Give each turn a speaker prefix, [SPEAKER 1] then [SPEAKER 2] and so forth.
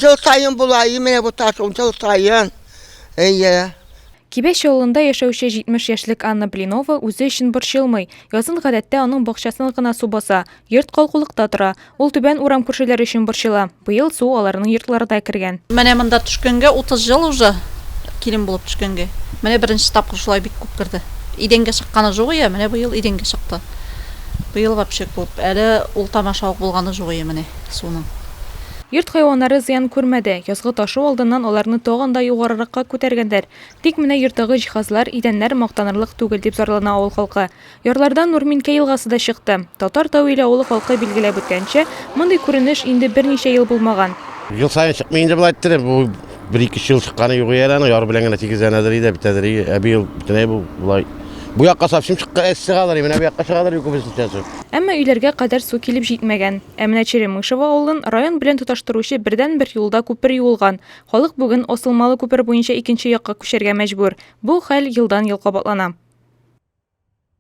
[SPEAKER 1] Ел саен була, и менә бу ташу ел саен. Әйе.
[SPEAKER 2] Кибәч авылында яшәүче 70 яшьлек Анна Блинова үзе өчен борчылмый. Язын гадәттә аның бакчасын гына су баса. Йорт калкулыкта тора. Ул түбән урам күршеләре өчен борчыла. Быел су аларның йортларына кергән.
[SPEAKER 3] Менә монда төшкәнгә 30 ел уже, килен булып төшкәнгә. Менә беренче тапкыр шулай бик күп керде. Идәнгә чыкканы жук ие, менә быел идәнгә чыкты. Быел вообще күп. Әле ул тамаша ук булганы жук ие менә суның.
[SPEAKER 2] Йорт хайваннары зыян күрмәде. Язгы ташу алдыннан аларны тагын да югарыракка күтәргәннәр. Тик менә йорттагы җиһазлар, идәннәр мактанырлык түгел, дип зарлана авыл халкы. Ярлардан Нурминкә елгасы да чыкты. Татар Тау Иле авылы халкы билгеләп үткәнчә, мондый күренеш инде берничә ел булмаган.
[SPEAKER 4] Ел саен чыкмый инде болай иттереп, бу бер-ике ел чыкканы юк әле аның, яр белән генә тигезләнәдер иде, бетәдер иде. Ә быел бөтенләй бу болай. Бу якка совсем чыкка әз чыгалар, менә бу якка чыгалар күбесенчә су.
[SPEAKER 2] Әмма өйләргә кадәр су килеп җитмәгән. Ә менә Черемышево авылын район белән тоташтыручы бердәнбер юлда күпер юылган. Халык бүген асылмалы күпер буенча икенче якка күчәргә мәҗбүр. Бу хәл елдан-ел кабатлана.